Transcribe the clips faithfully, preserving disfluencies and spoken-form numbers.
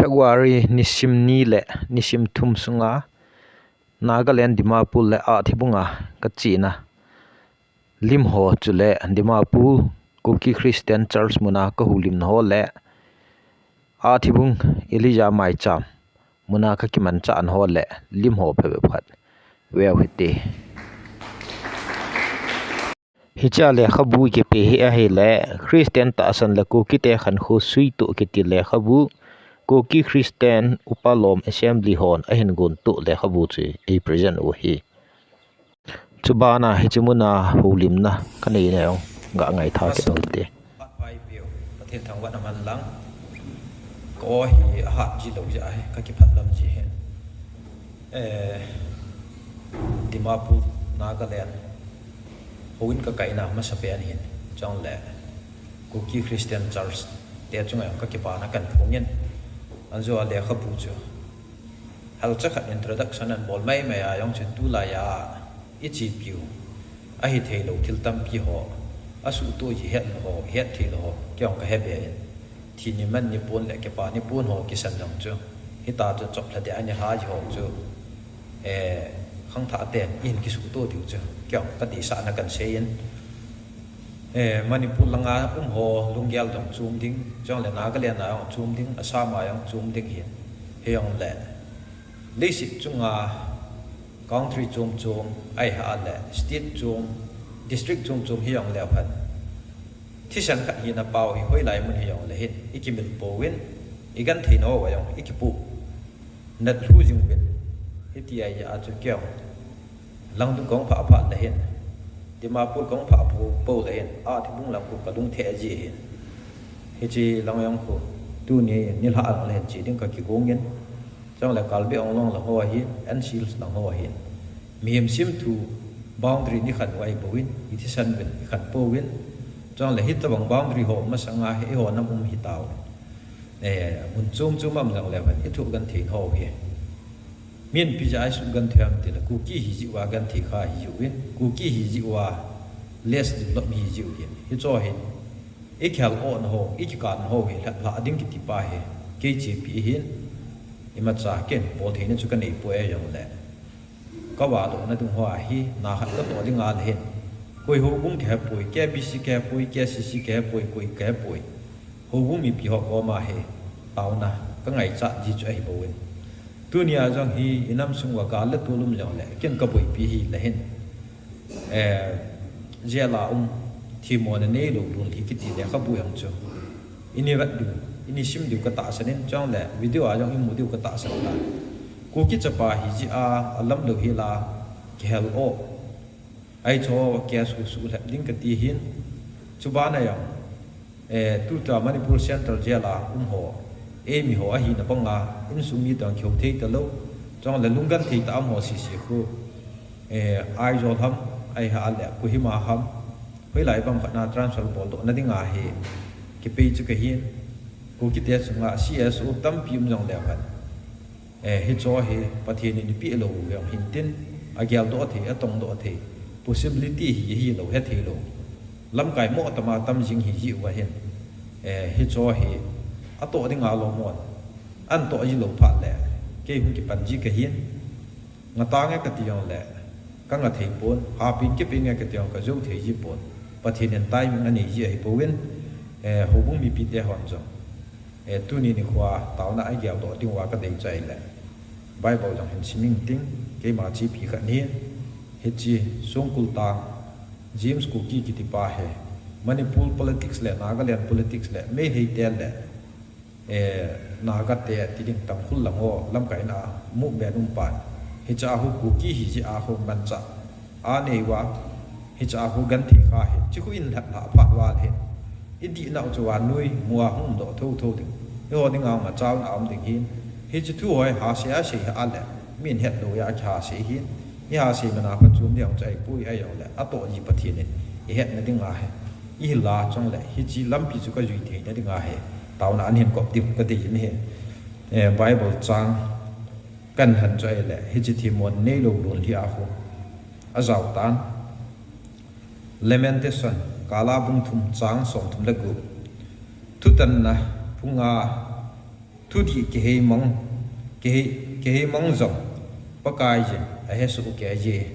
February nisim ni le nisim thum sunga Nagaland Dimapur le Ahthibunga kachena lim ho chule Dimapur Kuki Christian Church muna kahoulimna ho le Ahthibung Elijah Maicham muna kakimanchahna ho le lim ho phabep khat veu hite. Hiche a lekhabu ikipe hi ahile Christian tahsan le Kukite khankho suitoh kiti lekhabu, Kuki Christian Upa Lom Assembly hon ahin gontoh lekhabu chu eipresent u ahi. Chubana hiche muna houlimna kanei na jong gangaitha kit u hite. Phat pha eipeu, Pathen thangvahna man lang. Ka aw hi ahat ji lou jeh ahi, kakiphatlam ji ahi. Eh, Dimapur, Nagaland houin kakaina masapen hin, chule Kuki Christian Church te chunga jong kakipana kahin phongin. Anjo a lekhabu chu halcha khat introduction ahin bol maimai a jong chun tulai a ichepiu ahitheilou thil tampi ho, asuhtoh ji hetlou ho, hettheilou ho, kei jong kahe be in. Thi ni man ni pon le kipa ni pon ho kisan jong chu, hitia chu choplha deh a nilhah ji ho chu, eh, khangthah ten ihin kisuhtoh diu chu kei jong kadeisahna kahin seiyin. Eh, Manipur langa um ho lunggel jong chom ding, chule Nagaland a jong chom ding, Assam a jong chom ding hin, hijongle leiset chunga country chom chom, ahileh state chom, district chom chom hijongleu hen, thisan khat hina pau hi hoilai mun hijongle hin ikimil pouvin, igenthei nau va jong ikipoh nat lhu jing uvin. Hitia chu kei jong langdung kahung phah phat le hin, Dimapur kahung phah pou le hin, Ahthibung lang khu kalung theh ji hin. Hiche lang jong khu tuni nilhah a le hin che ding kakigongin. Chule Karbi Anglong lang ho ahin, N C Hills lang ho ahin, mihem semthu boundary nikhan u ahi bouvin, ithisan uvin ikhan pouvin. Chule hitobang boundary ho masanga hi eiho nam um hitau. Eh, mun chom chom a um jongleu hen ithoh genthei nau hi, min ipi jeh a isuh genthei ham tile, Kuki hijeh uva genthei kha hijeh uvin, Kuki hijeh uva less develop hijeh uvin. Hicheho hin ikihal ohna ho, ikikatna ho hi lhaplhah ding kiti pa hi kei chepi ahin, imacha ken boltheina chu kanei poi, ahijongle kavahdohna ding ho ahi, na khat katoh ding a le hin, koi houbung kahepoi, K B C kahepoi, K C C kahepoi, koi kahepoi, houbung mipi ho koma hi taona kangaichat ji chu ahi bouvin. Tunia jong hi inam sung uva gal le tol um jongle ken kaboipi hile hin, eh, jail a um, themmona neilou Lunlhi kiti lekhabu jong chu ini vet diu, ini sim diu katahsan in, chule video a jong imu diu katahsan tan. Kuki chapa hijeh a alamlou hila kihel o, ahi chu case suh lhep ding kati hin. Chubana jong, eh, tuta Manipur Central Jail a um ho, eimi ho ahina banga insung mi toh kihou thei talou, chule lunggenthei tah a um ho sese khu, eh, Aizawl ham, ahileh Kohima ham, hoilai bang khat na transfer boldohna dinga hi kipei chu kahin. Kukite chunga C S O tampi um jongleu hen, eh, hicheho hi Pathen in eipeh lou jong hintin, ageldoh thei, atongdoh thei possibility hi, hilou, hetheilou lamkai mo atama tam jing hijeh uva hin, eh, hicheho hi atoh dinga lomon, anatoh ji lou phat le kei hung kipan ji kahin. Ngah tange kati jongle kangah thei pon, hapen kipeh nge kati jong kajou thei ji pon. Pathen in timing anei ji ahi pouvin, eh, houbung mipite hon jong, eh, tuni nikhoa taona ageldoh diuva kadei chu ahile, Bible jong hin sim inting, keima chepi khat ahin, hiche Songkul tang James Kuki kiti pa hi Manipur politics le Nagaland politics le Meitei te le, eh, Naga te ti ding Tangkhul lang ho lamkaina movement um pan, hichea khu Kuki hijeh a khu manchah anei uva, hichea khu genthei kha hi, hiche khu in lhaplhah phat uva le hin, idihnau chu vannoi mua hung umdoh thotho ding, eiho dinga machaona aum ding hin. Hiche thu ho hi hasei asei hih a le min hetlou a kihasei hin, ihasei mana phachom ding jong chu ahipoi, ahijongle atoh ji Pathen in ihetna dinga hi, ihil a chule hiche lampi chu kajui theina dinga hi taona ahin kop diu kadei ahi. Eh, Bible chang kahin lhen chu ahile, hiche themmona neilou Lunlhi a khu ajao tan. Lamentation, Kala bung thum chang somthum le gup. Thutanna bung nga, Thudih kiheimang, kihei, kiheimang jong Pakaiyin ahesoh keiye.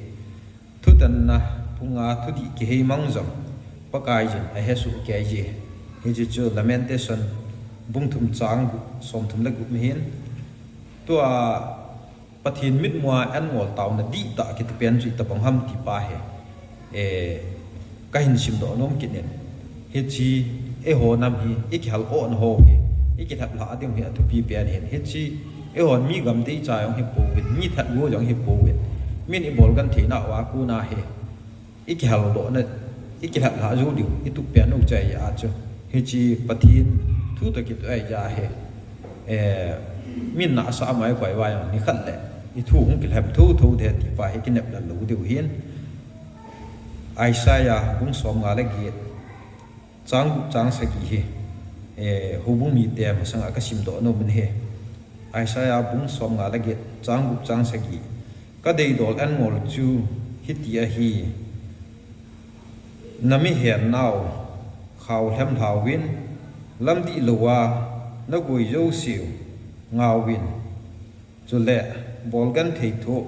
Thutanna phunga thudih kiheimang jong Pakaiyin ahesoh keiye. Hiche chu Lamentation bung thum chang gup, som thum le gup ahin. Tua Pathen mitmua an ngol taona dihtah kiti pen chu itobang ham ti pa hi, eh, kahin simdoh nom kit in. Hiche eiho nam hi, ikihal ohna ho hi, ikilhep lhah ding hi athupi pen ahin. Hiche eihon mi gamdei cha jong hipouvin, mi that go jong hipouvin, min ibol genthei nauva kona hi ikihal dohna, ikilhep lhah jou diu itup pen u chu ahi a chu. Hiche Pathen thu toh kitoh ahi a hi. Eh, min nahsah a mai koi uva jong nikhat le ithu hung kilhem thotho ding ti pa hi kinep lal lou diu ahin. Isaiah bung som nga le get, chang gup chang sagi hi, eh, houbung mite masanga kasimdoh nom in ahi. Isaiah bung som nga le get, chang gup chang sagi. Kadeidol an ngol chu hiti ahi. Na mihen nau khao lhem lhauvin, lam dihlou a nagoi jouseu ngauvin. Chule, bol genthei thoh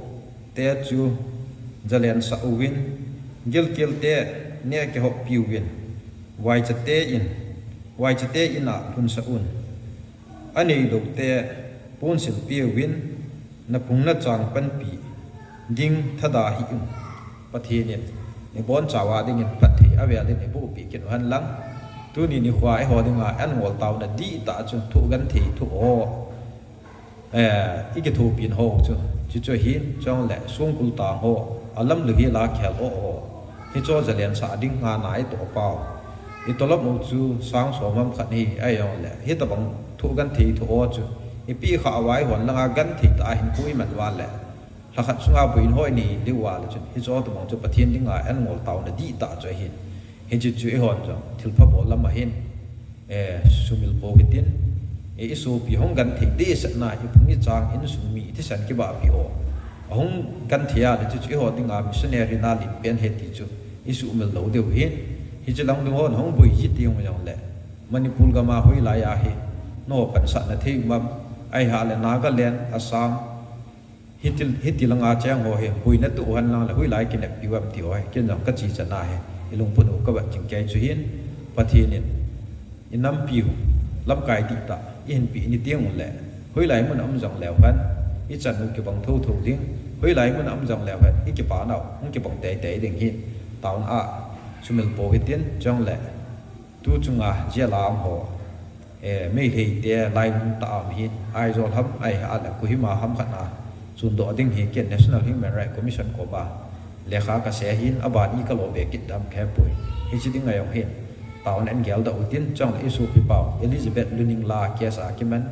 te chu jalensah uvin, gilkel te neh kihoppi uvin, vaicha te in, vaicha te in a lhunsah un. Aneilou te ponsil peuvin, naphung nachang panpi ding thada hih un. Pathen in ibonchauva dingin phatthei avel in eibohpi kit u hen lang. Tuni nikho a eiho dinga an ngol taona dihtah chu thoh genthei thoh ho, eh, ikithopi ho chu, chuchu ahin, chule songkul tang ho, alam lou hi la khel ho ho, hicho jalensah ding ngana itoh pau. Itolop u chu sang som ham khat hi, ahijongle hitobang thoh genthei thoh ho chu ipi kha uva eihon langa genthei tah a hinkho iman uva le, lhakhat sunga boina ho inei diu uva le chun, hicho tobang chu Pathen dinga an ngol taona dihtah chu ahin. Hiche chu eihon jong thilpha bol lam ahin, eh, sumil pou hitin, eh, isopi hung genthei dehsetna, iphung ichang insung mi thisan kibahpi ho ahung genthei a le, chuchu eiho dinga missionary na len pen ahi ti chu isumil lou diu ahin. Hiche lang ding hon hung boi ji teng jongle, Manipur gam a hoilai a hi nangho pansatna thei um am, ahileh Nagaland, Assam, hiti, hiti langa cheng ho hi boina toh u hen lang le hoilai kineppi u ham ti ho hi ken jong kachi chan ahi, ilungput u kavet jing kei chu ahin. Pathen in inampi u lamkai dihtah ihinpeh ni teng ule, hoilai mun a um jongleu hen ichan u kibang thotho ding, hoilai mun a um jongleu hen ikipana u hung kibang teitei ding ahi. Taona a sumil pou hitin, chule tu chunga jail a um ho, eh, Meitei te lainung tah a um ahin, Aizawl ham ahileh Kohima ham khat a chundoh ding hi ken National Human Rights Commission koma lekha kasei ahin, aban a kalo be kit dem kahepoi. Hiche dinga jong hin taona in geldoh utin, chule isopi pau Elizabeth Luningla case a kiman,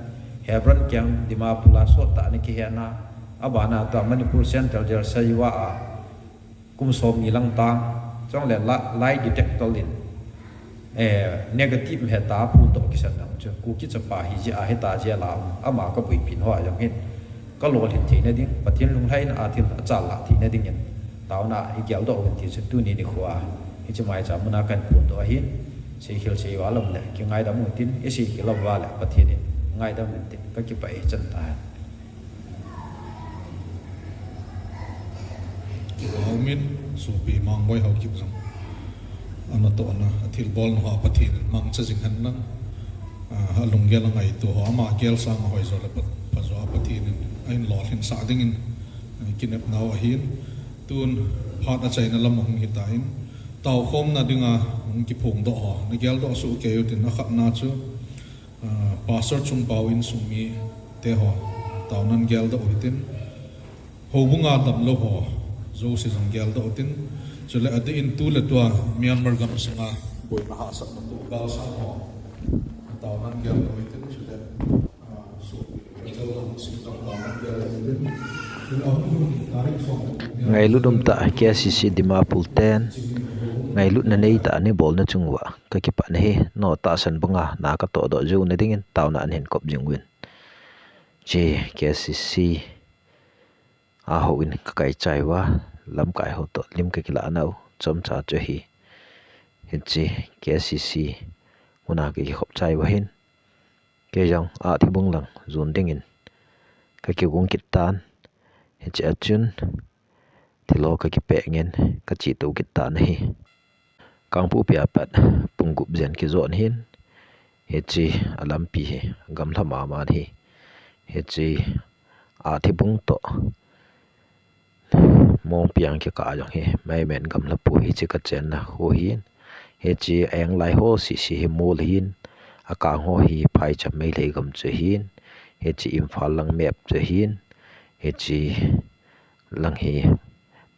Hebron Kiang Dimapur a sot tah a ana kihen a, aban a tua Manipur Central Jail Saiwa a kum somni lang tang, chule la-, lie detector in, eh, negative ahi tia phondoh kisan lang chu, Kuki chapa ahi jeh a hitia jail a um, ama kaboipi ho a jong hin kalolhin theina ding, Pathen lunglhaina a thil achal lah theina dingin taona igeldoh uvin ti chu tuni nikho a hiche maicham muna kahin phondoh ahin. Seikhel sei uva lom le kingaidam utin, iseikhel lom uva le Pathen in ngaidam uvin tin kakipah e, chan tah. Kipa umin, sopi Mangboi Haokip jong anatohna, athilbolna hoa Pathen in mangcha jing hen lang, ah, alunggel a ngaito ho, ama gel sanga hoijo le pha, phajo a Pathen in ahin lolhinsah dingin, ah, kinepnau ahin. Tun phat achaina lam ahung hitan, taokhomna dinga hung kiphongdoh ho nageldoh soh kei utin, akhatna chu, ah, Pastor Chungpao insung mite ho taonan geldoh uhitin, houbunga damlou ho jouse jong geldoh utin, chule adeh in tuletua Myanmar gam sunga boina hahsatna toh galsang ho taonan geldoh uhitin, chule, ah, sopi Rachel Hangsing jong taonan geldoh uhitin, chule ahung lhun tarik som le gup ni a Ngailut umtah K C C Dimapur ten ngailutna neitah a ana bolna chung uva kakipah nahi. Nangho tahsan banga na katohdoh jouna dingin taona a nahin kop jing uvin. Hiche K C C a houin kakaichai uva, lamkai ho toh lim kakilah nau chomcha chu ahi. Hiche K C C muna kakikhop chai uva hin, Kei jong Ahthibung lang jon dingin ka kigon kit tan, hiche a chun thil ho ka kipeh ngen ka chetou kit tan ahi. Kangpokpi a pat pung gup jen kijot hin, hiche a lampi hi gamla mama ahi. Hiche Ahthibung toh Mongpiang kikah jong hi maimen gamla poi, hiche ka chenna kho hin. Hiche a-eng lai ho sese hi mol ahin, akang ho hi phaicham Meitei gam chu ahin. Hiche Imphal lang map chu ahin. Hiche lang hi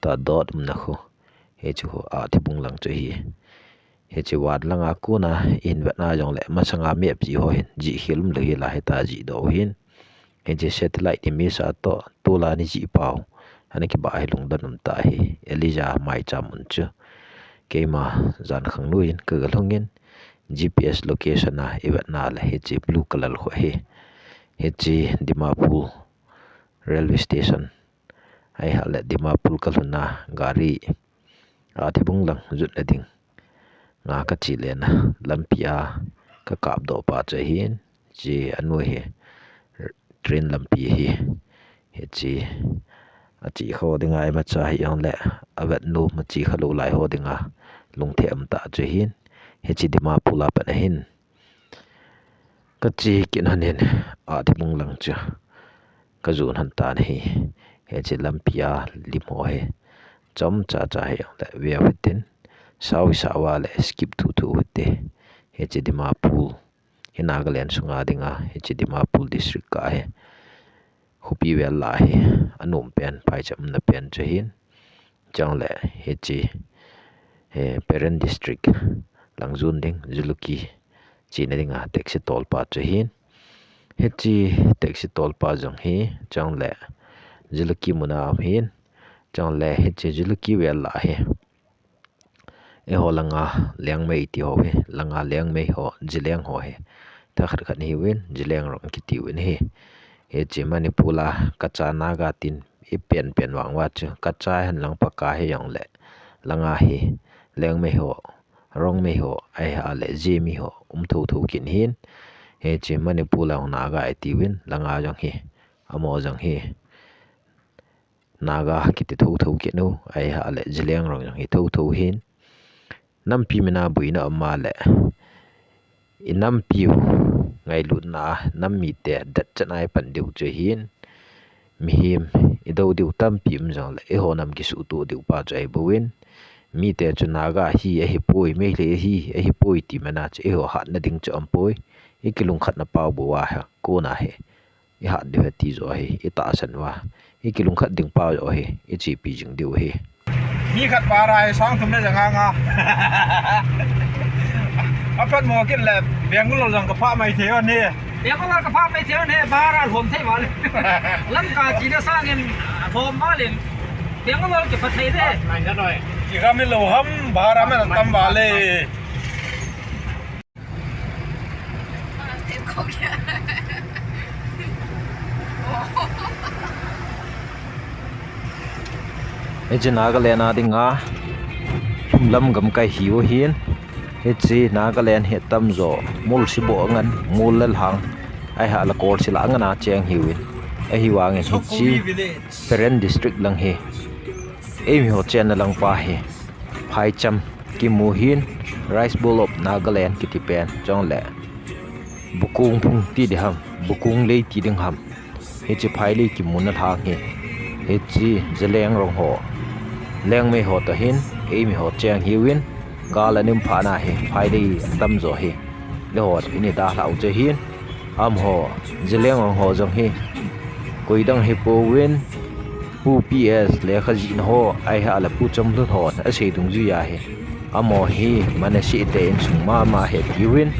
Tadot umna kho. Hiche kho Ahthibung lang chu ahi. Hiche van langa kona ihin vetna jongle masanga map jih ho hin jih khel umlou hi, la hita jih doh u hin. Hiche satellite image a toh tol'a ni jih pau ana kibah hi lungdon um tah ahi. Elijah maicham mun chu keima jankhang noiyin ka galhungin, G P S location a ivetna le hiche blue colour kho hi. Hiche Dimapur railway station, ahileh Dimapur kalhunna gari Ahthibung lang jutna dinga ka chelena lampi a ka kapdoh pa chu ahin, hiche a noi hi train lampi ahi. Hiche a che kho dinga imacha hijongle avetnom a che khalou lai ho dinga lungthim um tah chu ahin, hiche Dimapur a pat ahin. Ka che kit lhonin Ahthibung lang chu ka jon lhon tan ahi. Hiche lampi a lim ho hi chomcha cha hijongle veu hitin, sao hi sao a le skip thuthu hite. Hiche Dimapur hi Nagaland sunga dinga, hiche Dimapur district kah hi khopi vel lah hi anom pen, phaicham umna pen chu ahin. Chule hiche, eh, Peren district lang jon ding Jalukie chena dinga taxi tolpa chu ahin. Hiche taxi tolpa jong hi chule Jalukie muna um ahin. Chule hiche Jalukie vel lah hi eiho langa Liangmei ti ho hi, langa Liangmei ho, Zeliang ho hi thakhat khat ahiuvin, Zeliangrong kitiuvin ahi. Hiche Manipur a Kacha Naga tin ipen pen vang uva chu Kacha hen lang Paka hijongle langa hi Liangmei ho, Rongmei ho, ahileh Zeme ho um thotho kit ahin. Hiche Manipur lang Naga itiuvin, langa jong hi, amaho jong hi Naga kiti thotho kit u, ahileh Zeliangrong jong hi thotho ahin. Nampi mina boina um a le inampiu ngailutna a nam mite detchetna ipan diu chu ahin. Mihem idou diu tampi um jongle eiho nam kisuhtoh diu pa chu ahibouvin. Mite chu Naga hi ahipoi, Meitei hi ahipoi ti mana chu eiho hatna ding chu aumpoi. Ikilungkhatna pau bou a hi kona hi ihat diu ahi ti joh hi itahsan uva, ikilungkhat ding pau joh hi ichepi jing diu ahi. Mi khat para hi sang thum le ja nga nga. Aphat mo kit le Bangalore jong kaphah mai thei u ahi. Bangalore kaphah mai thei u ahi, bara lhom thei vale. Lamka chena sangin lhom vale. Bangalore kipha thei de. Nai na noi. Kikam ilou ham, bara man tam vale. Hiche Nagaland a dinga lhumlam gamkai hiu ahin. Hiche Nagaland hi atamjo mol siboh angan, mol le lhang, ahileh kolsi lah angana cheng hiuvin. Ahivangin hiche Peren district lang hi eimiho chenna lang pa hi phaicham kimu ahin, Rice Bowl of Nagaland kiti pen, chule Bukung phung ti ding ham, Bukung lei ti ding ham, hiche phailei kimuna lhang hi, hiche Zeliangrong ho, Liangmei ho toh hin eimiho cheng hiuvin, gal aum phat na hi phailei atamjo hi eiho in idalhau chu ahin. Amaho, Zeliangrong ho jong hi koidang hipouvin, Pu P S lekha jihna ho, ahileh Pu Chamlun hon asei dungjuiya hi, amaho hi Manasseh te insung mama ahi tiuvin.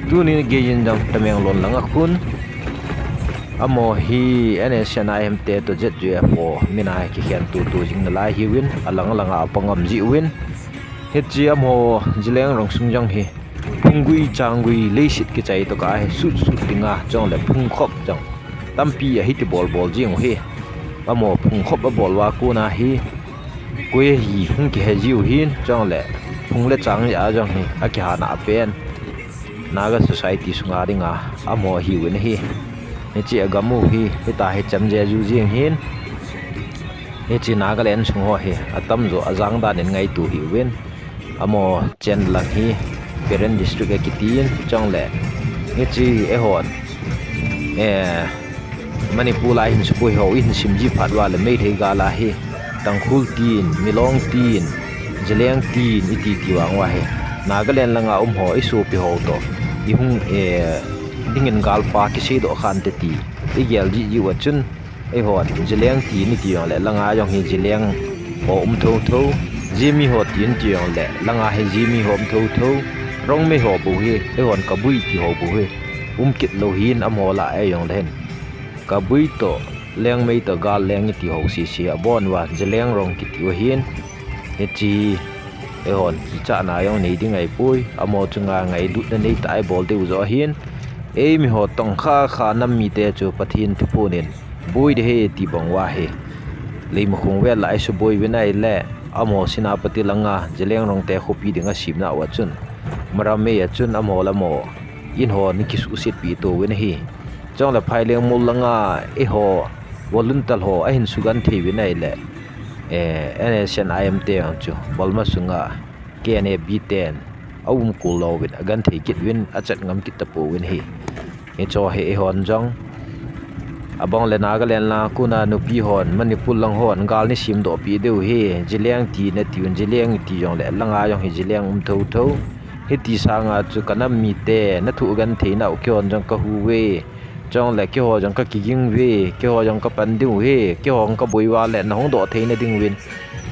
Tuni geiyin jong Tamenglong langa khun amaho hi N S C N I M te toh Z U F O mina kikhen tutu jing nalai hiuvin, alang langa apang um jiuvin. Hiche amaho Zeliangrong sung jong hi phunggui changgui leiset kichai toh kah hi sutsut dinga chule phungkhop jong tampi ahi ti bolbol jing u ahi. Amaho phungkhop abol uva kona hi koi ahi hung kihe jiu ahin, chule phung le chang jeh a jong hi akihana pen Naga society sunga dinga amaho hiuvin ahi. Hiche agam u hi, hitia hi chemjeng jeng hin. Hiche Nagaland sung ho hi, atamjo ajang dan in ngaito hiuvin. Amaho chen lang hi, Peren District akitin, chuleh. Hiche eihon. Eh, Manipur a hin suboi ho, ihin sim ji phat uva leh Meitei gal a hi, Tangkhul tin, Milong tin, Zeliang tin, iti ti vang uva hi. Nagaland langa um ho, isopi ho toh. Ihung, eh, dingin galpa kiseidoh khante ti. Igel ji ji uva chun, eihon, Zeliang tin iti jongleh, langa jong hi Zeliang ho um thotho. Zeme ho tin iti jongleh, langa hi Zeme ho um thotho. Rongmei ho bou hi, eihon Kabui ti ho bou hi. Um kit lou hin amaho lah a jongleh hin. Kabui toh, Liangmei toh, Gal Leng iti ho sese abon uva, Zeliang rong kiti u ahin. Hiche, eihon, kichahna jong nei ding ahipoi, amaho chunga ngailutna neitah a ibol diu joh ahin. Eimi ho tongkha kha nam mite chu Pathen thuphon in, boi ding ahi ti bang uva hi. Leimakhong vel lah a isuboi uvin ahileh, amaho Senapati langa, Zeliang rongte khopi dinga simna uva chun. Maram mei a chun amaho le amaho, in ho ana kisuhsetpi tauvin ahi. Chuleh Phailengmol langa eiho volunteer ho ahin sugenthei uvin ahileh, eh, N S C N I M te jong chu Burma sunga K N A B ten aum kul louvin agenthei kit uvin achat ngam kit tapouvin ahi. Hiche hi eihon jong. Abang le Nagaland lang a kona nupi hon Manipur lang hon gal nei semdohpi diu ahi, Zeliang ti nati uvin, Zeliang iti jongleh langa jong hi Zeliang um thotho. Hiti sanga chu kanam mite nathu genthei nau keihon jong kahu uve. Chuleh keiho jong kakiging uve, keiho jong kapan diu ahi, keiho jong kaboi uva leh nahung doh theina diuvin.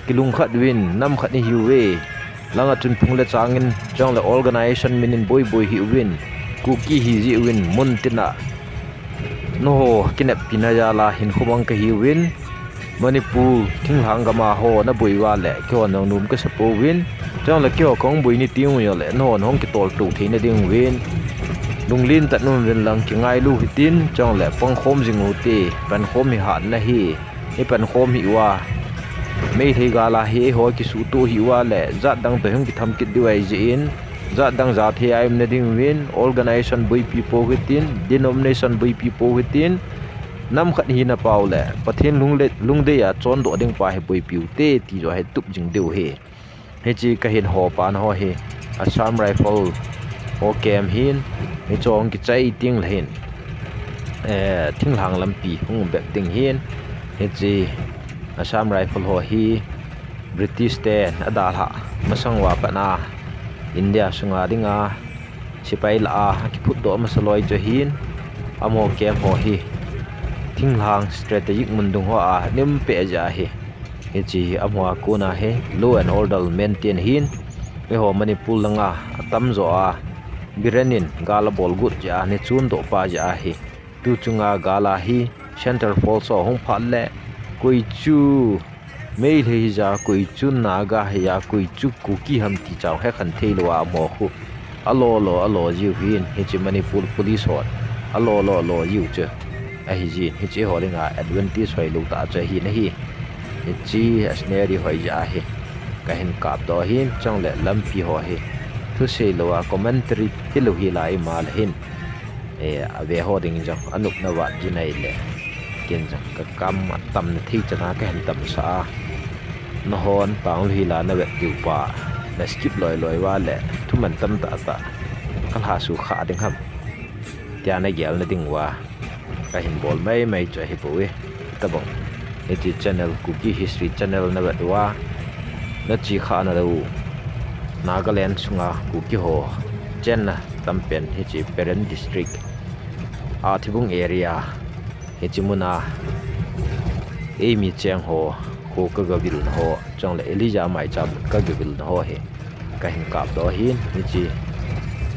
Kilungkhat uvin, nam khat nahiuve. Langa chun phung le chang in, chuleh organization min in boi boi hih uvin. Kuki hijeh uvin, mun tina. Nangho kineppina jal a hinkho mang kahiuvin. Manipur, thinglhang gam a ho naboi uva leh, keihon jong nom kasa pouvin. Chuleh keiho kahung boi ni teng uleh, nangho nahung kitol tou theina diuvin. Lunglen tah in um uvin lang kingailu hitin, chuleh pangkhom jing uvin te, pankhom hi hatna ahi. Ipankhom hih uva, Meitei gal a hi eiho kisuhtoh hih uva leh, jat dang toh hung kitham kit diu ahijeh in, jat dang jathei a iumna diuvin, organization boipi pou hitin, denomination boipi pou hitin, nam khat hina pau leh, Pathen lungdei a chondoh ding pa hi boipi uvin te, ti joh hi tup jing diu ahi. Hiche kahin hopa na ho hi, Assam Rifle ho camp hin, hiche hung kichai teng leh hin, eh, thinglhang lampi hung um bep ding hin, hiche Assam Rifle ho hi British ten adalhah masang uva pat a India sunga dinga sepai lah a akiphutdoh masa loi chu ahin, amaho camp ho hi thinglhang strategic mun dung hoa aum peh jeh ahi. Hiche amaho a kona hi law and order maintain hin, eiho Manipur langa atamjo a Biren in gal abol got jeh a nei chondoh pa jeh ahi. Tu chunga gal a hi Central Force ho hung phat leh, koi chu Meitei hija, koi chu Naga hija, koi chu Kuki ham ti chu hekhen theilou a amaho khu alo lo alo jiu hin, hiche Manipur Police hon alo lo alo jiu chu ahi jin, hiche ho dinga advantage hoilou tah chu ahin ahi. Hiche a scenery hoi jeh ahi. Kahin kapdoh hin, chuleh lampi ho hi thusei lou a commentary hilou hila ima leh hin, eh, ave ho ding jong anopna vat jin ahileh, ken jong kakam atamna thei chan a kahin tamsah a, nahon tang lou hila navet diu pa na skip loi loi uva leh thuman tamtah tah kalhasuh kha ding ham tia nagelna ding uva kahin bol maimai chu ahibouve. Tabang, hiche channel, Kuki History Channel navet uva, nache khah nalou Nagaland sunga Kuki ho chenna tampen hiche Peren District, Athibung area, hiche muna eimi cheng ho, kho kagavilna ho, chuleh Elijah maicham kagavilna ho hi kahin kapdoh hin, hiche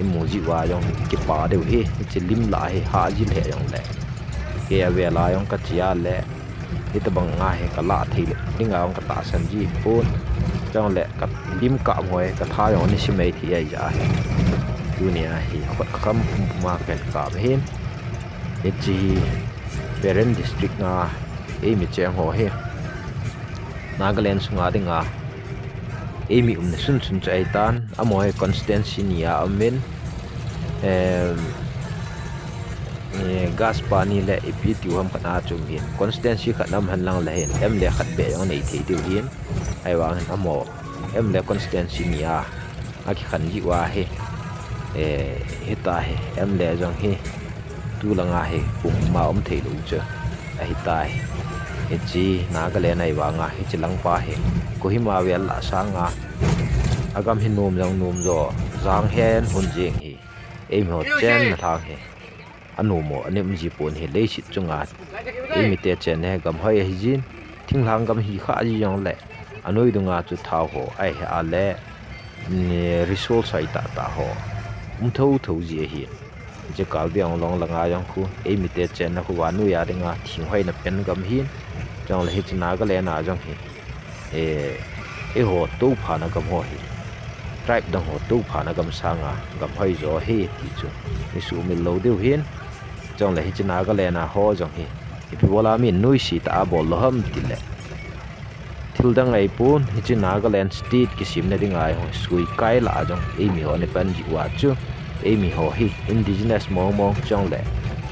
imu jeh uva jong kipah diu ahi, hiche lim lah hi hahjil hih jongleh, kei avel a jong kache a leh, hitabang a hi kalah thei dinga jong katahsan ji pon, chuleh kalim kap hoi, katha jong ana simei thei ahi jeh ahi. Tunia hi khut kham pum pum a kahin kap ahin, hiche hi Peren District a eimi cheng ho hi Nagaland sunga dinga eimi umna sunsun chu ahitan, amaho hi constituency ni a umin, Em, eh, gas pani le ipi tiu ham khat a chom hin. Constituency khat nam hen lang le hin. M L A khat be jong nei thei diu hin. Ahivang hin amaho. M L A constituency ni a. Akikhen ji uva hi. Eh, hita hi. M L A jong hi. Tu langa hi. Pung ma um thei lou chu. Ahitai. Hiche Nagaland ahivanga. Hiche langpa hi. Kohima vel a sanga. Agam hi nom jong nom jo. Jang hen hun jing hi. Eimi ho chenna lhang hi. Anom mo, anem ji pon hi leiset chunga. Eimi te chenna hi gam hoi ahi jin. Thinglhang gam hi kha ji jong le. Anoi dunga chu thao ho, ahi a le. Ni resource hoi tah tah ho. Um tho tho ji ahi. Hiche Karbi Anglong langa jong khu. Eimi te chenna khu vannoi a dinga. Thing hoina pen gam hin. Jong le hiche Nagaland a jong hi. Eh, eiho tophana gam ho hi. Tribe dang ho tophana gam sanga, gam hoi jo hi ti chu. Mi sumil lou diu hin. Chong le hiche Nagaland a ho jong hi. Ipi bola mi nuisat a bol lou ham ti le. Thil dang ahipon, hiche Nagaland state kisemna dinga hi ho sui kai la jong. Eimi ho ni pan ji uva chu. Eimi ho hi indigenous mong mong chong le.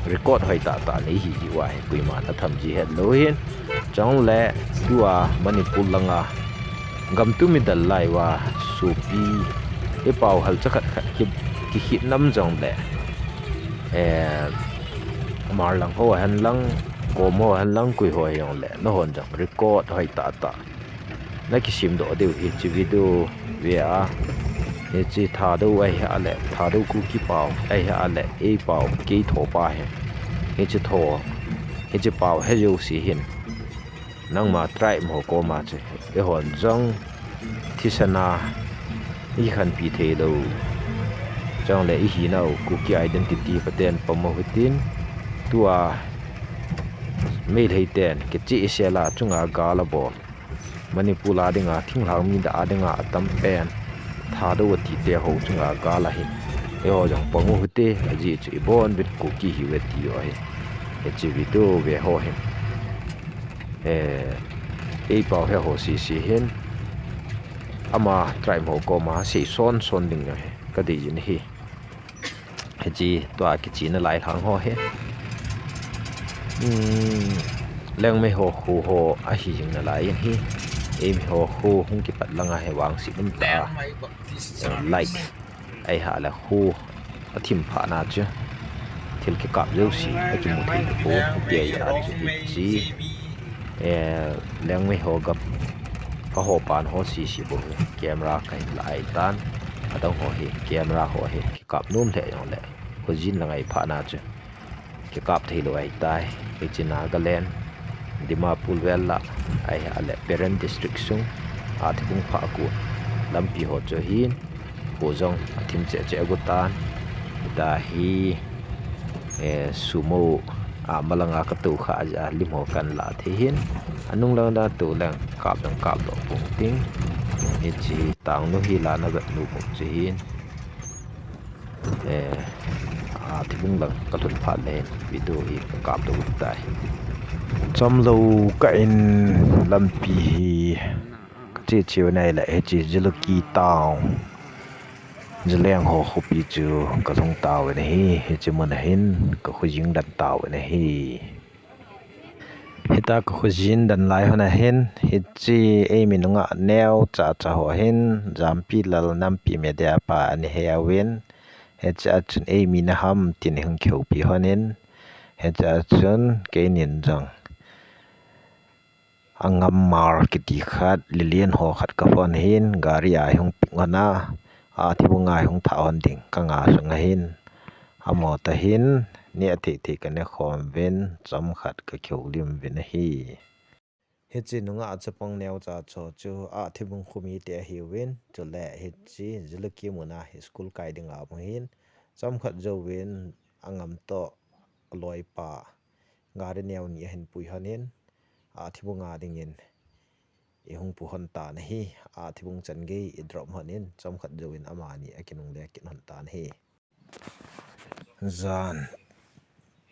Record hoi tah tah nei hi ji uva hi. Koima na tham ji het lou hin. Chong le tua Manipur langa gam tumi dal lai uva sopi i pau hal cha khat khat ki, ki khit nam jong le. Eh, Hmar lang ho hen lang, Kom ho hen lang, koi ho jong le. Na hon jong record hoi tah tah. Na kisim doh diu hiche video ve a. Hiche Thadou ahi a le, Thadou Kuki pau ahi a le, ei pau kei tho pa hi. Hiche tho, hiche pau he jo si hin. Nangma tribe mo koma che. Eihon jong thisana i khanpi thei lou. Chong le i hinau Kuki identity paten pamo hitin. Tua Meitei ten kichi i sela chunga gal a bol. Manipur a dinga thinglhang mi da a dinga atam pen. Thadou ati te ho chunga gal ahin. Eiho jong pang u hite, ajeh chu ibon bit Kuki hiuve ti u ahi. Hiche video ve ho hin. Eh, ei pau he ho sisi hin. Ama tribe ho koma sei son son ding ahi. Ka dei jin hi. Hiche tua kichina lai lhang ho hi. Hmm, Liangmai ho kho ho ahi jing nalai in hi. Eimi ho kho hung kipat langa hi vangset um ta. Like. Ahi a le kho athim phat na chu. Thil kikap jouse akimu thei tapon. Hitia chu hiche. Eh, Liangmai ho gam. Ka ho pan ho sisi bou hi. Camera kahin la ahi tan. Adang ho hi. Camera ho hi. Kap nom lheh jong le, khojin la ngai phat na chu kikap thei lou ahi tai. Hiche Nagaland, Dimapur vel la, ahi a le Peren District sung, Athibung pha a kon lampi ho chu hin, kho jong athim cheh cheh agu tan. Hita hi, eh, sumo, a malanga ka tou kha a lim ho kan la thei hin, anung lang da tou leng kap dang kap doh pong ting. Hiche tang nu hi la na vet nu pong chu hin. Eh, Athibung lang ka lhun phat le video hi ka kap doh tai. Chomlou ka in lampi hi ka che cheu nai le hiche Jalukie town. Zaleng ho khopi chu ka lhung tauvin ahi, hiche mun a hin ka khojing dan tauvin ahi. Hita ka khojin dan lai hon a hin, hiche eimi nungah neo cha cha ho hin, Jampi Lal Nampi Media pa ani he uvin, hiche a chun eimi na ham tin hung kihoupi hon in, hiche a chun keinin jong. Angam Mar kiti khat, Lilian ho khat ka phone hin, gari a hung pick hon a, Athibung a hung thah hon ding, ka nga sung a hin. Amaho ta hin, neh thei thei ka ne khom uvin, chomkhat ka kihoulim uvin ahi. Hiche nungah chapang neo cha cho chu, Athibung khomi te ahiuvin, chule hiche Jalukie mun a hi school kai ding a um hin, chomkhat jouvin, Angam toh, aloipa, gari neo ni ahin pui hon in, Athibung a dingin, i hung pu hon tan ahi, Athibung chan gei i drop hon in, chomkhat jouvin amani akinungle kit hon tan ahi. Jan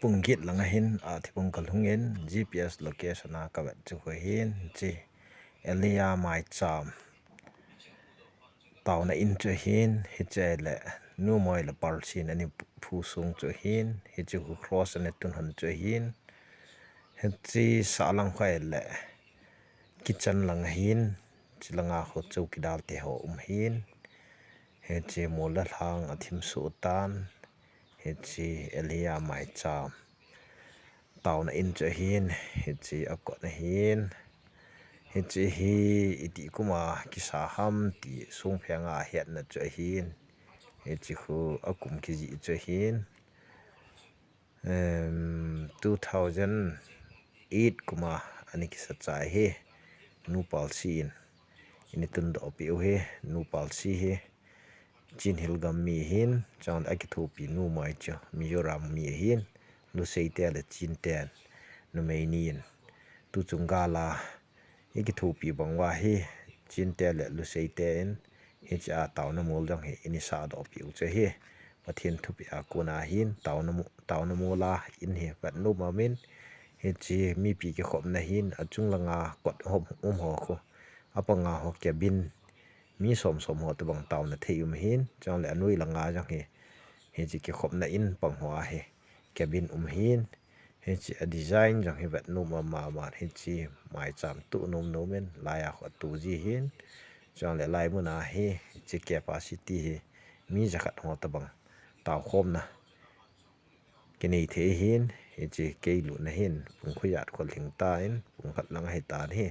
pung get lang a hin, Athibung ka lhung in, G P S location a ka vet chu khu hin, hiche Elia Maicham. Taona in chu hin, hiche le Nu Moi le Palsin ani phu sung chu ahin, hiche khu cross ani tun hon chu ahin, hiche sahlang khu ahile kitchen lang ahin, chulanga khu chowkidar te ho um ahin, hiche mol le lhang athim suh tan, hiche Elijah maicham taona in chu ahin, hiche akot ahin, hiche hi iti kuma kisa ham ti sungphenga hetna chu ahin, hiche khu akum kijih chu ahin, em, two thousand eight kuma ani kisa chai hi, Nu Palsi in, ini tundoh pi u hi, Nu Palsi hi, Chin Hill gam mi ahin, chule akithopi Nu Moi chu Mizoram mi ahin, Lusei te le Chin ten numei ni in, tuchung gal a ikithopi bang uva hi, Chin te le Lusei te in, hiche a taona mol jong hi ini sahdoh pi u chu ahi, Pathen thupeh a kona hin, taona mo-, taona mol a in hi vet nom aum in, hiche mipi kikhopna hin, achung langa kot hom um ho khu, apanga ho cabin, mi som som ho tobang taona thei um ahin, chule anoi langa jong hi, hiche kikhopna in pang ho a hi cabin um ahin, hiche a design jong hi vet nom aum mama, hiche maicham tu nom nom in, lai a khu atu ji ahin, chule lai mun a hi, hiche capacity hi, mi jakhat ho tobang taokhomna kinei thei ahin, hiche kei lutna hin, pung khu jat khu lhing tan, pung khat lang ahi tan ahi.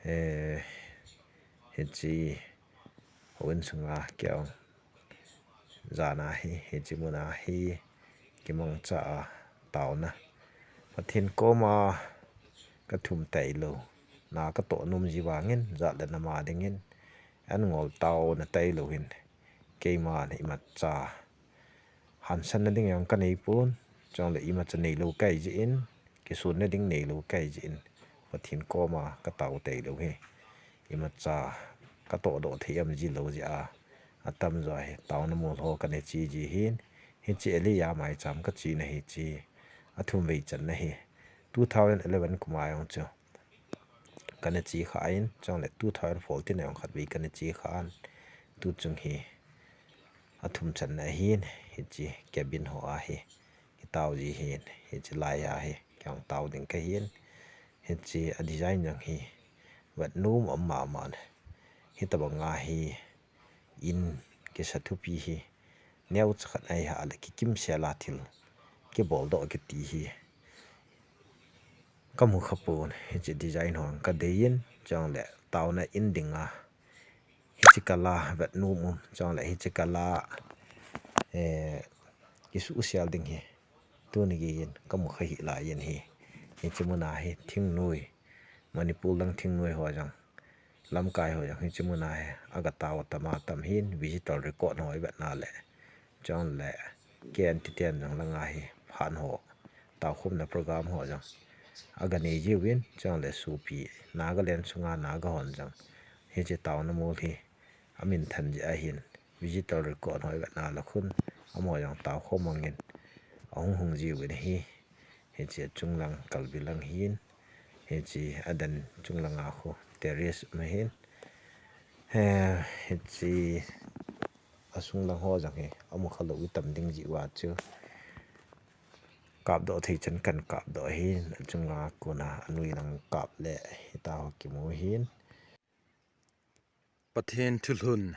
Eh, hiche houin sunga kei jong jan a hi, hiche mun a hi, kimangcha a taona, Pathen koma kathum tailou, na katoh nom ji vangin, jat le nam a dingin, an ngol taona tailou hin, keiman imacha hansanna ding jong kanei pon, chule imacha neilou kahi jeh in, kisunna ding neilou kahi jeh in, Pathen koma katao tailou hi, imacha katoh doh thei am ji lou jeh a, atamjo hi taona mol ho kana che ji hin, hiche Elijah maicham kachena hiche athum vei channa hi, two thousand eleven kuma jong chu kana che khan, chule two thousand fourteen a jong khatvei kana che khan, tuchung hi athum channa ahin, hiche cabin ho a hi kitao ji hin, hiche lai a hi kei jong tao ding kahin, hiche a design jong hi vet nom aum mama, hitobanga hi in kisa thupi hi, neocha khat ahi hale kikimsel a thil kiboldoh kiti hi kamu khapon, hiche design ho kadei in, chule taona in dinga hiche kal a vet nom um, chule hiche kal a, eh, kisuhsel ding hi tuni geiyin kamu kha hih laiyin ahi, hiche mun a hi thingnoi, Manipur lang thingnoi ho jong, lamkai ho jong hiche mun a hi agatao tam a tam hin, visitor record ho ivetna le, chule K N T ten jong langa hi phat ho, taokhomna program ho jong aganei jiuvin, chule sopi Nagaland sunga Naga hon jong hiche taona mol hi amin than jeh ahin, visitor record ho ivetna le khun, amaho jong taokhom angin ahung hung jiuvin ahi, hiche chunglang kalbi lang hin, hiche aden chunglanga khu terrace um ahin, eh, hiche asunglang ho jong hi amu khalou itam ding jeh uva chu, kapdoh thei chan kan kapdoh ahin, achunga kona anoi lang kap le hitaho kimu ahin. Pathen thulhun,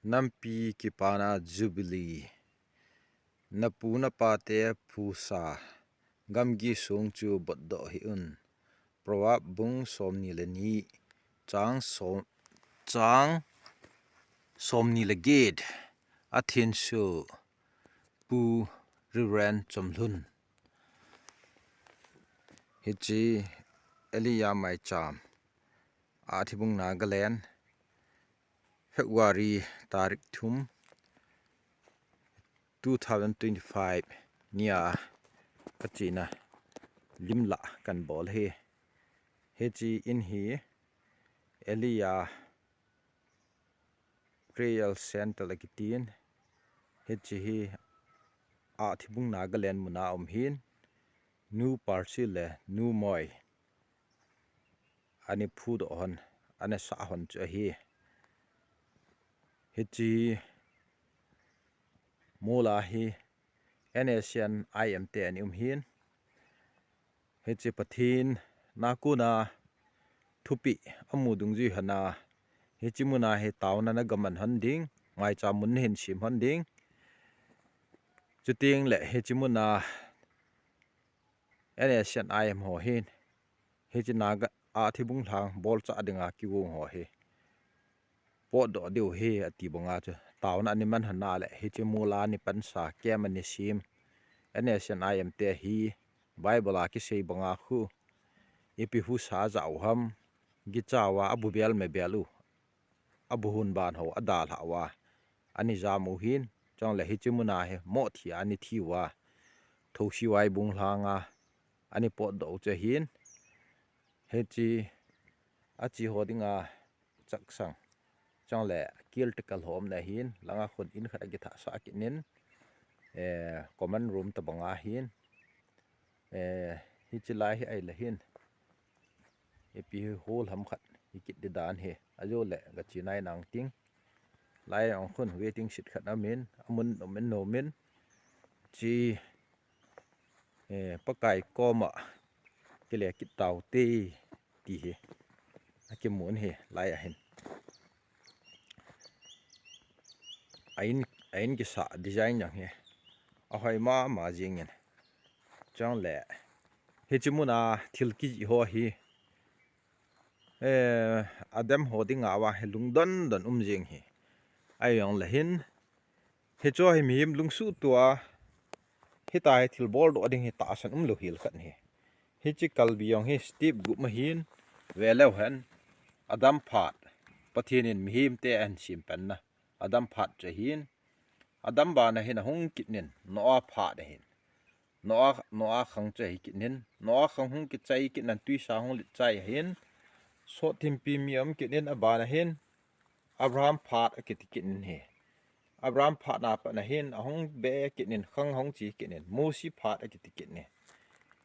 nampi kipana Jubilee, napu napate phusa, gamgi song chu botdoh hih un. Proverb bung somni le ni, chang som, chang somni le get, athenso Pu Reverend Chomlhun. Hiche Elijah maicham, Athibung Nagaland, February tarik thum, two thousand twenty-five nia kachena limlah kan bol ahi. Hiche in hi Elijah Prayer Center akitin, hiche hi Athibung Nagaland muna um hin, Nu Palsi le Nu Moi ana phudoh hon, ana sah hon chu ahi. Hiche mol a hi N S C N I M te ana um hin. Hiche Pathen na kona thupeh amu dungjui hana, hiche muna hi taona na gaman hon ding, maicham mun nahin sem hon ding. Chuteng le hiche muna N S C N I M ho hin, hiche Naga a thibung lhang bolcha dinga kigong ho hi potdoh diu hi ati banga chu taona ana man hana le hiche mol a ana pansa camp ana sem. N S C N I M te hi Bible a kisei banga khu ipi husa ja u ham, gicha uva abu bel me bel u, abu hun ban ho adalha uva ana jam u hin, chule hiche muna hi moh thi a ana thi uva, Thosi Vaibung lhanga ana potdoh u chu ahin. Hiche ache ho dinga chaksang, chule caretaker ho umna ahin, langa khun in khat akithah sah kit in, eh, common room tabanga hin, eh, hiche lai hi ahile hin, ipi hol ham khat hi kit di dan hi, ajo le gache nai nang ting. Lai ong khun waiting shed khat amin, amun um in nom in, chi, eh, Pakai koma kile kit taute ti hi akimun hi lai ahin. A in, a in kisa design jong hi ahoi mama jingin. Chule hiche muna thil kijih ho hi, eh, adam ho dinga uva hi lungdon don um jing hi. Ahijongle hin, hiche hi mihem lungsuh tua, hitia hi thil boldoh ding hi tahsan umlou hel khat ahi. Hiche kalbi jong hi step gup ma hin, veleu hen, adam phat, Pathen in mihem te ahin sem penna, adam phat chu ahin, adam bana hin ahung kit in, Noah phat ahin. Noah, Noah khang chu ahi kit in, Noah khang hung kichai kit in, twisa hung lit chai ahin, sot thimpi mi um kit in, abana hin, Abraham phat akiti kit in hi. Abraham phat na pat na hin, ahung be kit in, khang hung che kit in, Mosi phat akiti kit in.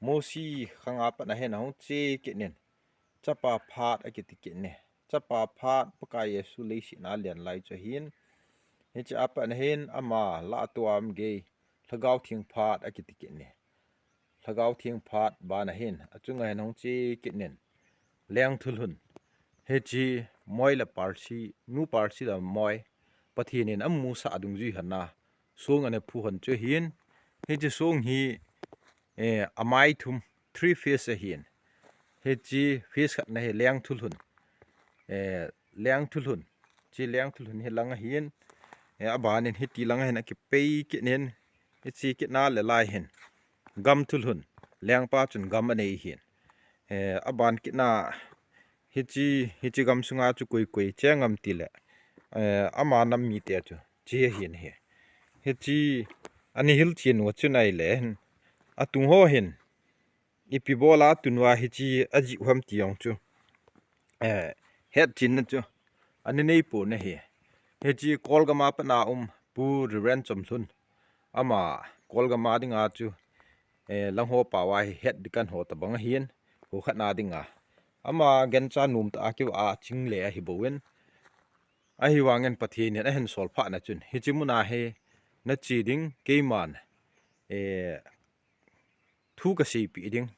Mosi khang a pat na hin, ahung che kit in, chapa phat akiti kit in. Chapa phat, Pakai Jesu leiset a alen lai chu ahin. Hiche a pat na hin, ama lah a tua um gei, Lhagao Theng phat akiti kit in. Lhagao Theng phat bana hin, achunga hin ahung che kit in. Lengthulhun. Hiche moi le palsi, nu palsi le moi, Pathen in amusah dungjui hana, song ana phu hon chu ahin. Hiche song hi, eh, amai thum, three phase ahin. Hiche phase khat na hi lengthulhun. Eh, lengthulhun. Hiche lengthulhun hi lang ahin. Eh, abanin hiti lang ahin akipei kit in. Hiche kit na le lai hin. Gam thulhun. Lengpa chun gam anei hin. Eh, aban kit na hiche, hiche gam sunga chu koi koi che ngam ti le, eh, ama nam mite chu che ahin hi. Hiche ana hilchen u chu ahile hin, atung ho hin, ipi bol a atun uva hiche ajih u ham ti jong chu, eh, hetchen na chu ana nei pon ahi. Hiche Kolgam a pat na um Pu Reverend Chomlhun, ama Kolgam a dinga chu, eh, lang ho pao a hi het dikan ho tabang ahin, ho khat na dinga. Ama gancha nom tah a kivah a ching le ahi bouvin. Ahivangin Pathen in ahin sol phat na chun, hiche muna hi nache ding, keiman, eh, thu kaseipeh ding,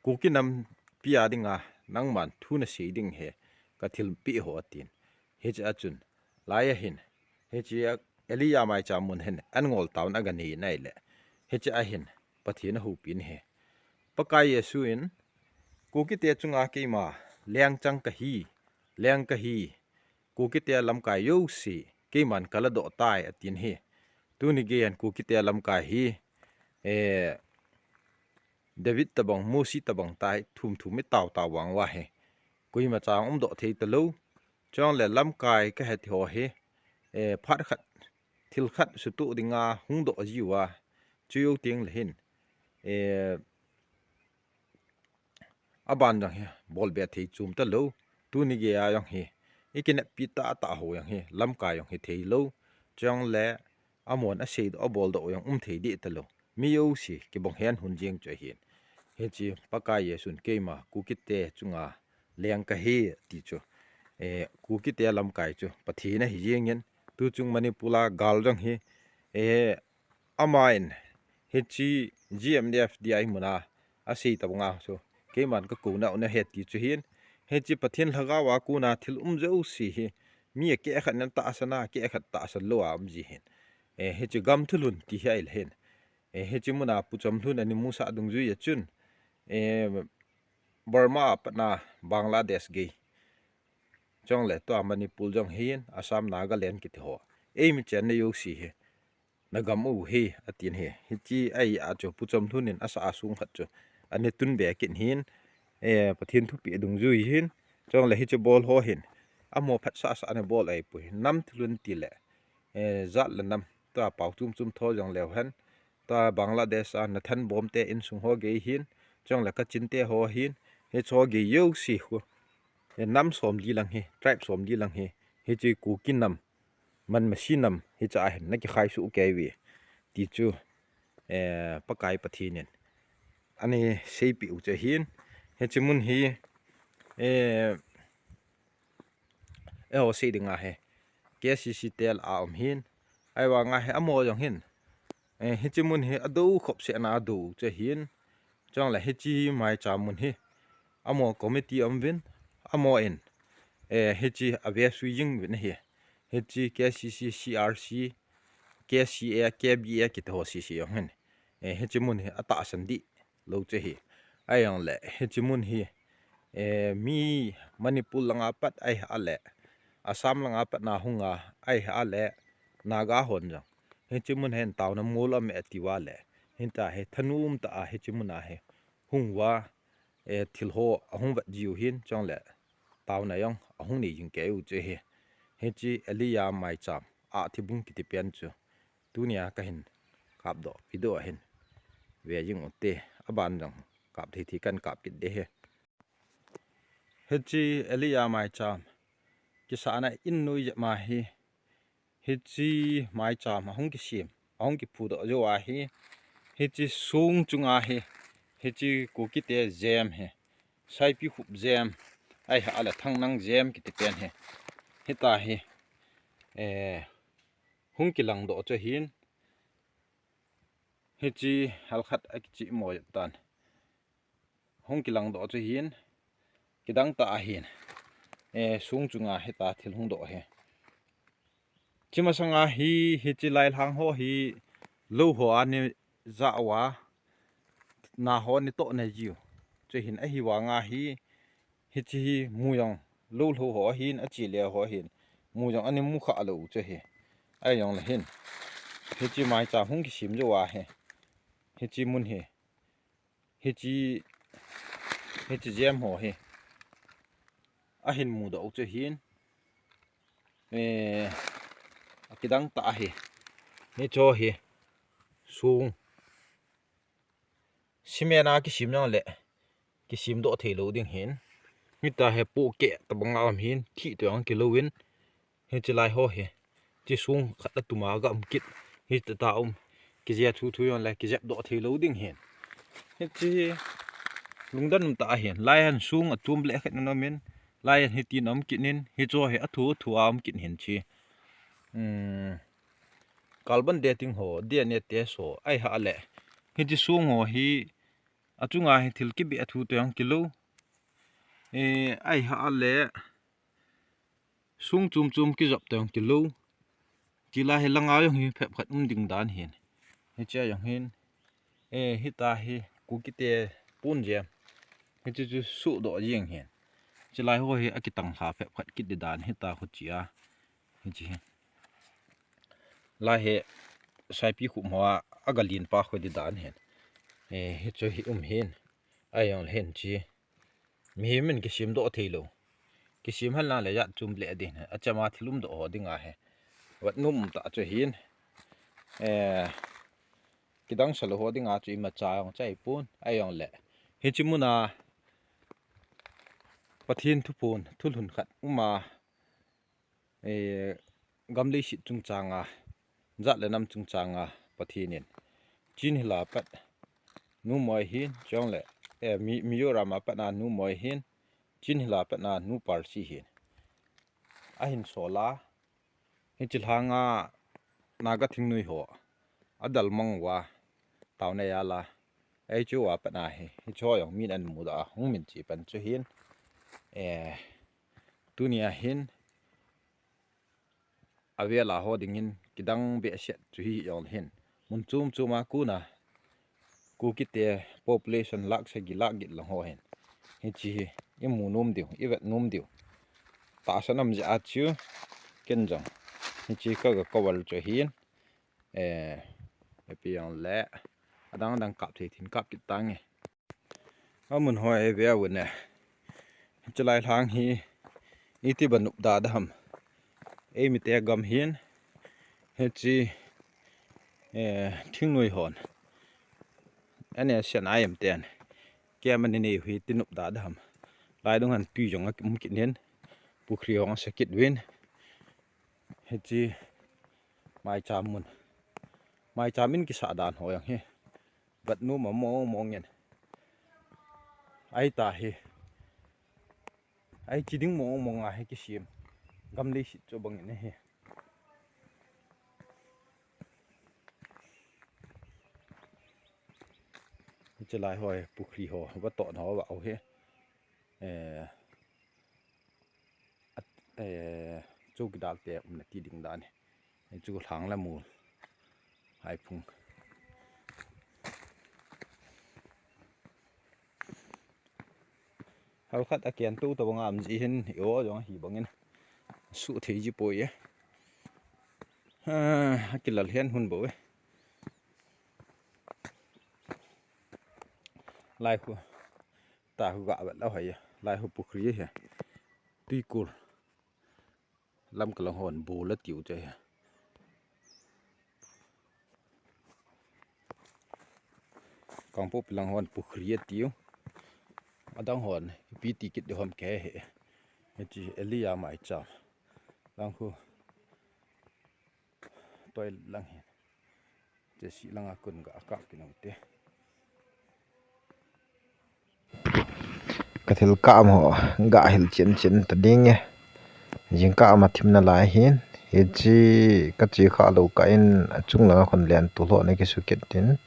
Kuki nampi a dinga nangman thu nasei ding hi kathilpeh ho atin. Hiche a chun, lai ahin, hiche a Elijah maicham mun hin, an ngol taona aga nei in ahile, hiche a hin, Pathen ahoupi in hi. Pakai Jesu in, Kukite chunga keima, lengchang kahi, leng kahi, Kukite lamkai jouse, keiman kaladoh tai, atin hi. Tuni geiyan Kukite lamkai hi, eh, David tabang, Mosi tabang tai, thum thum i tao tao vang uva hi. Koima chang umdoh thei talou. Chule lamkai kahet ho hi, eh, phat khat, thil khat sutoh dinga hungdoh jiuva. Chujou teng le hin, eh, aban jong hi, bolbe thei chom talou. Tuni geiya jong hi, i kineppi tahtah ho jong hi, lamkai jong hi theilou. Chule, amon aseidoh, aboldoh jong um thei deh talou. Mi jouse, kibang hen hun jeng chu ahin. Hiche, Pakai Jesun keima, Kukite chunga, leng kahi, ti chu. Eh, Kukite lamkai chu, Pathen ahi jengin, tuchung Manipur a gal jong hi, eh, Amain hiche G M D F D I muna asei tabanga chu keiman kakou nau nahe ti chu hin, hiche Pathen lhagao a kona thil um jouse hi mi akeh khat in atahsan a, akeh khat tahsan lou a um ji hin. Eh, hiche gam thulhun ti hi ahile hin, eh, hiche muna Pu Chamlun ana musah dungjui a chun, eh, Burma a patna Bangladesh gei, chule tua Manipur jong hin, Assam, Nagaland kiti ho, eimi chenna jouse hi nagam u hi, atin hi. Hiche ahi a chu Pu Chamlun in asah a song khat chu ana tun be kit hin, eh, Pathen thupeh dungjui hin, chule hiche bol ho hin amaho phatsah sah ana bol ahipoi. Nam thulhun tile, eh, jat le nam, tua pao chom chom tho jong leu hen, tua Bangladesh a Nathan Bom te insung ho gei hin, chule Kachin te ho hin, hiche ho gei jouse khu, eh, nam somli lang hi, tribe somli lang hi, hiche Kuki nam, Manmasi nam hiche a hin nakikhai soh kei uve ti chu, eh, Pakai Pathen in ana seipeh u chu hin. Hiche mun hi, eh, eiho sei dinga hi K C C tel a um hin, ahivanga hi amaho jong hin, eh, hiche mun hi adou khop seh na adou u chu hin, chule hiche maicham mun hi amaho committee um uvin, amaho in, eh, hiche ave sui jing uvin ahi. Hiche K C C, C R C, K C A, K B A kiti ho C C jong hin, eh, hiche mun hi atahsan dih lou chu hi. Ahijongle hiche mun hi, eh, mi Manipur langa pat ahi a le, Assam langa pat na hunga ahi a le, Naga hon jong hiche mun hin taona mol um e ati uva le, hitia hi thanom tah a hiche muna hi hung uva, eh, thil ho ahung vet jiu hin, chule taona jong ahung nei jing kei u chu hi. Hiche Elijah maicham a thibung kiti pen chu tunia kahin kapdoh video a hin ve jing u te, aban jong kap thei thei kan kap kit ding ahi. Hiche Elijah maicham kisahna in noi jep ma hi, hiche maicham ahung kisem, ahung kiphudoh jou ahi. Hiche song chunga hi, hiche Kuki te jem hi, Saipikhup jem, ahi a le Thangnang jem kiti pen hi, hitia hi, eh, hung kilangdoh chu hin, hiche halkhat akicheh mo jep tan. Hung kilangdoh chu hin, kidang tah ahin, eh, song chunga hitia thil hung doh hi. Chi masanga hi, hiche lailhang ho hi, lou ho a ni ja uva, na ho ni toh nei jiu chu hin, ahivanga hi, hiche hi mu jong lou lou ho ahin, achi le ho ahin, mu jong ana mu kha lou chu hi. Ahijongle hin, hiche maicham hung kisem jou ahi. Hiche mun hi, hiche, hiche jem ho hi ahin mudoh u chu hin, eh, akidang tah ahi. Hiche ho hi song cement a kisem jongle kisemdoh thei lou ding hin, hitia hi pohkeh tabang a um hin, thih toh jong kilou in, hiche lai ho hi, hiche song khat a tuma ga um kit, hitia um, kije thu thu jongle kijepdoh thei lou ding hin. Hiche hi lungdon um tah ahin, lai hin song atum le khat na um in, lai hin hitin um kit in, hiche ho hi athu athu a um kit hin chi. Hmm. Carbon dating ho, D N A test ho, ahi a le, hiche song ho hi, achunga hi thil kibeh a thu toh jong kilou. Eh, ahi a le, song chom chom kijop toh jong kilou. Chulai hi langa jong hi phep khat um ding dan hin. Hiche jong hin, eh, hitia hi Kuki te pon jem, hiche chu suhdoh jeng hin. Chulai ho hi akitang lha phep khat kit ding dan hitia khu chi a. Hiche hi. Lai hi Saipikhup mo a, aga len pa khu ding dan hin. Eh, hiche hi um hin. Ahijongle hin chi, mihem in kisemdoh thei lou. Kisem hen lang le jat chom le ding, achama thil umdoh ho dinga hi vat nom tah chu hin, eh, kidang sa lou ho dinga chu imacha jong chai pon. Ahijongle hiche muna Pathen thuphon, thulhun khat um a, eh, gam leiset chungchanga, jat le nam chungchanga Pathen in Chin Hill a pat Nu Moi hin, chule, eh, Mi-, Mizoram a patna Nu Moi hin, Chin Hill a patna Nu Parsi hin, ahin sol a, hiche lhanga Naga thingnoi ho adalmang uva, taona jal a, ei chu uva pat ahi, hichu jong min ahin mudoh a, hung min chi pan chu hin, eh, tunia hin, avel a ho dingin kidang behseh chu hi jong hin, mun chom chom a kona, Kukite population lakh sagi lakh get lang ho hin, hiche hi, imu nom diu, ivet nom diu. Tahsan um jeh a chu, ken jong, hiche kaga cover chu hin, eh, ipi jong le, adang adang kap thei thin kap kit tange. Amun ho hi ve uvin e. Hiche lai lhang hi, iti bang nopda da ham. Eimite gam hin, hiche, eh, thingnoi hon, NSCN-IM ten camp anei u hi iti nopda da ham. Lai dung hin tui jong aum kit in, pukhri jong asa kit uvin. Hiche maicham mun. Maicham in kisah dan ho jong hi, vet nom mong mong in. Ahi ta hi. Ahi chi ding mong mong a hi kisem. Gam leiset chu bang in ahi. Hiche lai ho hi, pukhri ho, vatohna ho, va ho hi. Eh, at, eh, chowkidar te umna ti ding dan hi. Hichu lhang le mol. Haiphung. Hal khat a ken tu tabang a um ji hin, i o jong hi bangin. Su thei ji poi e. Ha, akilal hen hun bou e. Lai khu. Ta khu ga vet lou hai. Lai khu pukhri hi. Tuikul. Lamka lang hon bol atiu chu hi. Kangpokpi lang hon pukhri atiu. Adang hon ipi ti kit ding ham kahe. Hiche Elijah maicham. Lang khu. Toilet lang hi. Chesi langa kon ga kap kit nau te. Ka thil kap ho ga hil chen chen ta ding e. Jingkah a thim nalai hin. Hiche ka che kha lou kah in achung langa khun lentol ho ana kisu kit in.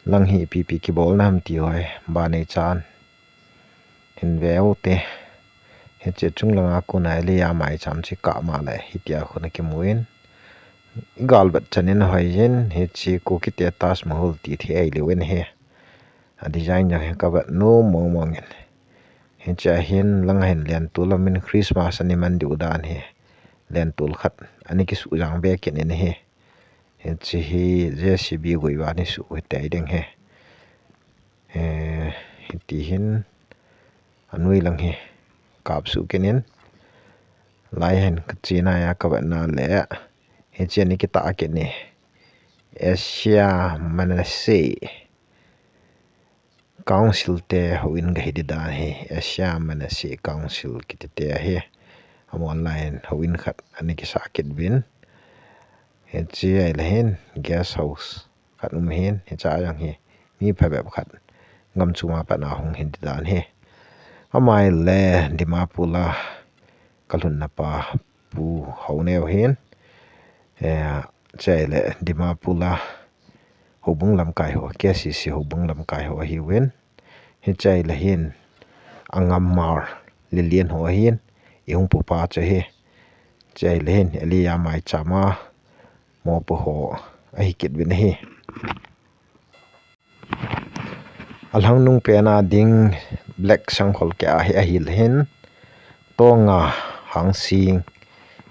Lang hi ipi ipi kibolna ham ti ho hi. Ba nei chan. Hin ve u te. Hiche chung langa kona Elijah maicham chu kap ma le hitia khun akimu in. I gal vet chan in ahoi jin, hiche Kukite Taj Mahal ti thei ahi lou in ahi. A design jong hi ka vet nom mong mong in. Hiche a hin lang a hin lentol aum in Christmas ana man diu dan hi. Lentol khat ana kisu jang be kit in ahi. Hiche hi JCB gui va ana su hi tei ding hi. Eh, hiti hin anoi lang hi kap su kit in. Lai hin ka che na a ka vet na le. Hiche ana kitah kit in. Asia Manasseh Council te houin ga hi ding dan hi, Asia Manasseh Council kiti te ahi. Amahon lai hin houin khat ana kisah kit uvin. Hiche ahile hin guest house khat um hin, hiche a jong hi mi phabep khat gam chunga pat a hung hi ding dan hi. Ama ahile Dimapur a ka lhunna pa Pu Haoneo hin, eh, hiche ahile Dimapur a houbung lamkai ho, KCC houbung lamkai ho ahiuvin. Hiche ahile hin Angam Hmar, Lilian ho ahin, i hung pu pa chu ahi. Hiche ahile hin Elijah maicham a mopo ho ahi kit uvin ahi. Alhang nung pen a ding Black Sangkhol keh a hi ahile hin, Tonga Hangsing,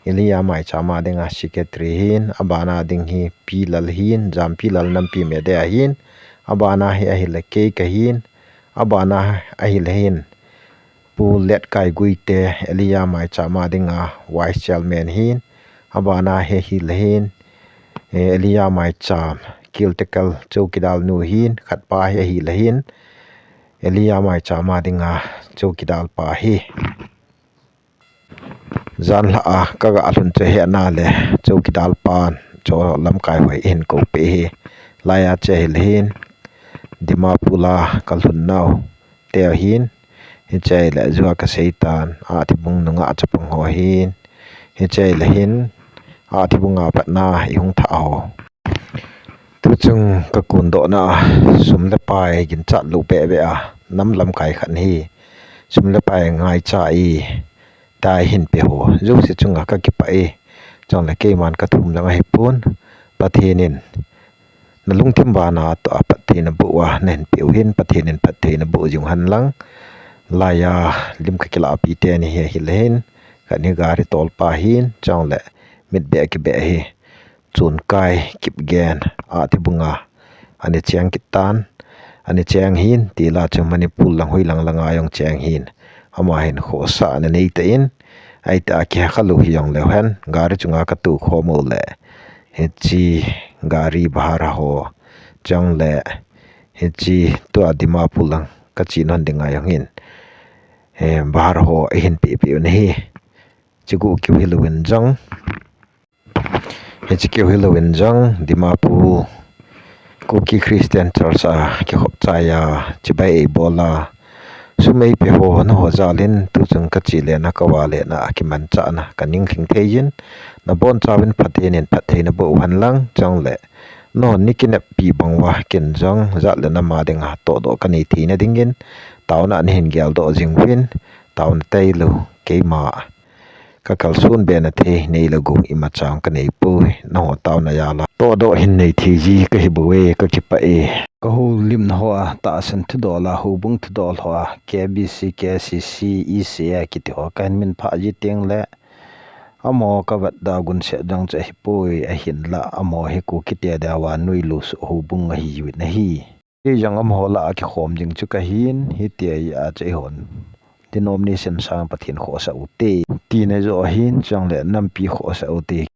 Elijah maicham a dinga secretary ahin, abana ding hi Pi Lal ahin, Jam Pi Lal Nampi Media ahin, abana hi ahile kei kahin, abana ahile hin Pu Letkai Guite, Elijah maicham a dinga vice chairman ahin, abana hi ahile hin, eh, Elijah maicham caretaker chowkidar nu ahin, khat pa hi ahile hin, Elijah maicham a dinga chowkidar pa ahi. Janhi a ka ga lhun chu ahi nale, chowkidar pan chu lamkai ho hin kou peh ahi. Lai a hiche ahile hin Dimapur a ka lhun nau te ahin. Hiche ahile jua ka seitan, a thibung nunga chapang ho ahin. Hiche ahile hin a thibung a pat a i hung thah ho. Chung ka kondohna a, sum le pai ginchat lou behbeh a, nam lamkai khat hi, sum le pai ngaicha e, tia hin pe ho jouse chunga ka kipah e. Chuleh keiman ka thum lang ahipon, Pathen in na lungthim vana toh a phattheina boh a nahin peh u hin, Pathen in phattheina boh jing hen lang. Laiya lim ka kilah pi teni hi ahileh hin, khat hi gari tolpa hin, chuleh mit beh kibeh hi, Chunkai Kipgen, a thibunga ana cheng kit tan, ana cheng hin, tila chu Manipur lang hoi lang langa jong cheng hin, ama hin khohsah ana nei tan, ahi ta a kihekha lou hijongleu hen, gari chunga ka tu khom uleh, hiche gari bhara ho, chuleh, hiche tua Dimapur lang ka che nom ding a jong hin, eh, bhara ho ahin peh peh u ahi, hiche keu hilou in jong, Hiche keu hilou in jong, Dimapur Kuki Christian Church a kikhop chai a, chibai eibol a, sum eipe ho, nangho jal in tuchung ka che lena, ka va lena, akimanchahna ka ning lhing thei jin, nabonchauvin Pathen in phattheina boh u hen lang, chuleh nangho ni kineppi bang uva ken jong jat le nam a dinga tohdoh ka nei theina dingin, taona nahin geldoh jing uvin, taona tailou, keima ka kalson bena thei nei le gou imacha ka nei poi, nangho taona jal a tohdoh hin nei thei ji ka hi bouve, ka kipah e. Ka houlimna hoa tahsan thudol a, houbung thudol hoa, K B C, K C C, E C A kiti ho ka hin min phah ji tengleh, amaho ka vetda gunset jong chu ahipoi, ahinlah amaho hi Kuki te dia vannoi lou soh houbung ahiuvin ahi. Kei jong amaho lah a kikhom jing chu ka hin, hitia chu eihon denomination sang Pathen khohsah u te, tina joh hin, chuleh nampi khohsah u te,